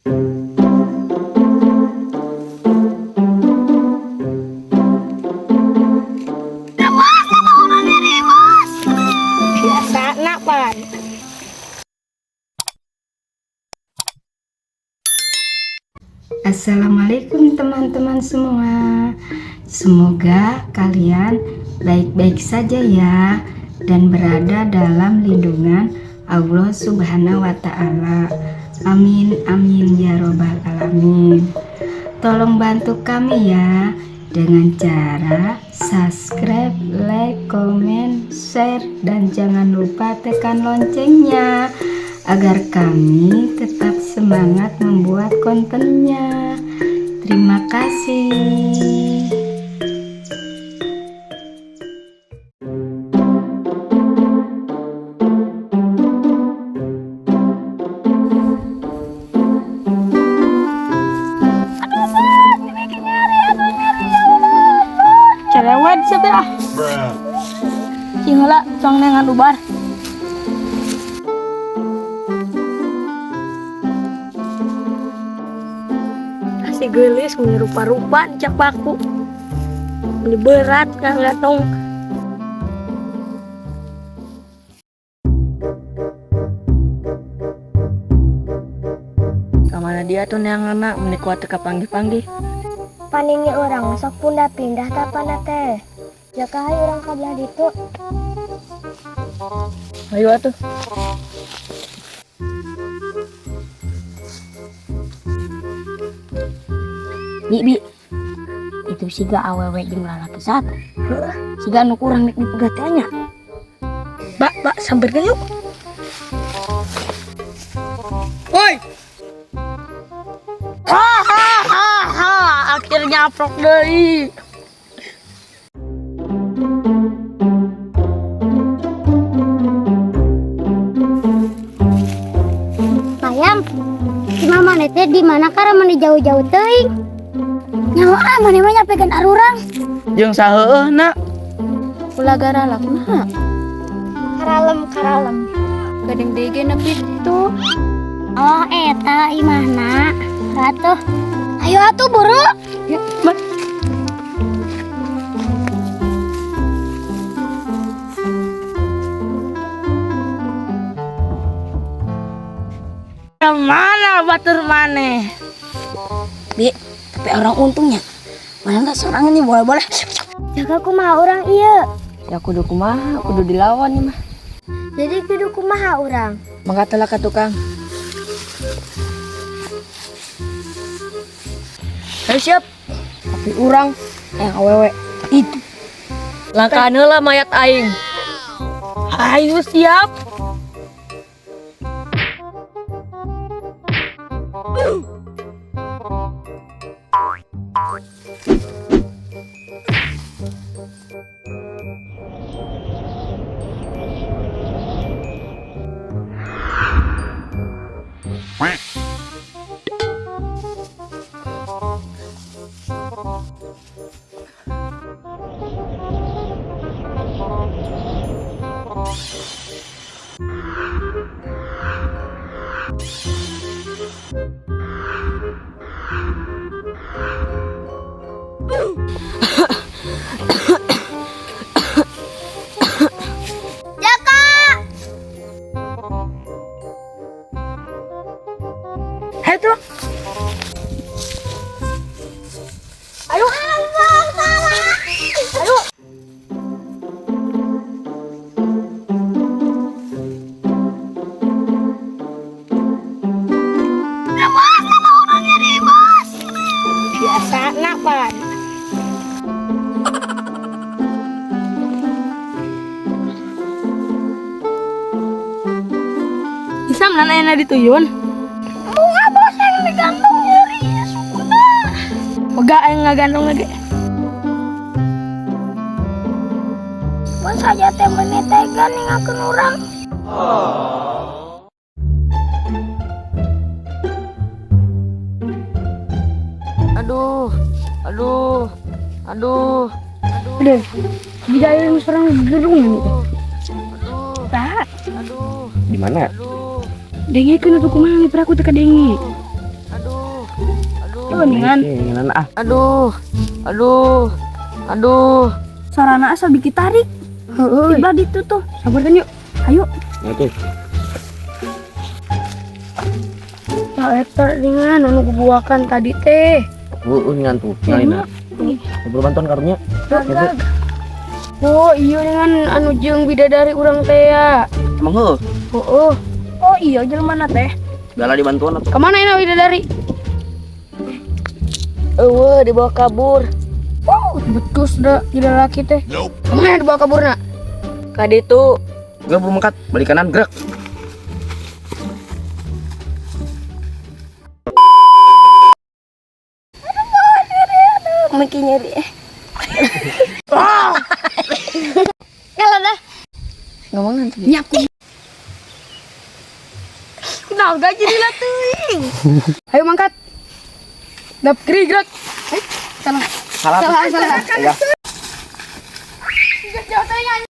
Biasa pan. Assalamualaikum teman-teman semua. Semoga kalian baik-baik saja ya dan berada dalam lindungan Allah Subhanahu wa Ta'ala. Amin amin ya robbal alamin. Tolong bantu kami ya dengan cara subscribe, like, comment, share, dan jangan lupa tekan loncengnya agar kami tetap semangat membuat kontennya. Terima kasih. Cerewet siapa ah? Cing heula tuang neangan ubar. Si geulis meni rupa-rupa cak paku. Meni berat ngagatong. Kamana dia tuh neanganna, meni kuat teu kapanggih-panggih. Paningnya urang sok pindah-pindah tapana teh. Jaka, hayu urang ka belah ditu. Ayo atuh. Bi, bi. Itu siga awewe jeung lalaki satu. Siga nu kurang nek dipegat teh nya. Bak, bak, sampeurkeun yuk. Woi. Hahaha, akhirnya aprok deui. Bayam, si mama teh di mana kara mana jauh-jauh teuing? Nyawa ah, mana mah nyampekeun arurang. Jeung saheueuhna? Ulah garalak nah. Karalem karalem. Gading deui ge nepi ditu. Oh, eta imahna. Ratuh. Ayo atuh buru. Ya, bar. Mana batur maneh? Bi, tapi urang untungnya. Mana nggak seorang ini boleh-boleh. Jaga kumaha urang ieu? Ya kudu kumaha, kudu dilawan nih mah. Jadi kudu kumaha urang? Mangga telah ka tukang. Ayo siap. Tapi urang yang awewe itu. Langkahan heula mayat aing. Ayo siap. Jaka. Ayo tuh. Aduh, abang salah. Aduh. Biasa pan. Bisa mana yang dituyun? Bunga bos yang digantung nyeri ya sukuna. Pega yang ngagantung lagi. Bos saja teh meni tega ningakeun urang. Aduh, aduh, aduh, aduh. Udah, jika yang serang gedung ini. Aduh, Tak, aduh, Di mana? aduh, dengekeun atuh kumaha nih aku teu kadenge. Geuningan. Inginan ah. Aduh. Aduh. Aduh. Sarana asa bikin tarik. Heeh. Tiba ditu tuh. Sabarkan yuk. Ayo. Nah tuh. Ya eta dengan anu gubuakan tadi teh. Heeh ngan tuh. Nah, ini. Perlu bantuan karunya. Oh iya dengan anu jeung bidadari urang teh ya. Emang heuh. Oh, oh. Oh iya jelema na teh. Bala dibantuan atuh. Kemana ini bidadari? Eueuh dibawa kabur. Oh, betul sudah jadi laki teh. Kemana dibawa kabur nak? Ka ditu. Gerak belum mangkat, balik kanan gerak. Mungkin nyeri. Kalau dah. Ngomong nanti. Nyaku. Kenapa gak jadi lah teuing? Ayo mangkat. Dap kiri gerak. Salah. Salah. Salah, salah. Ya. Jauh teuing.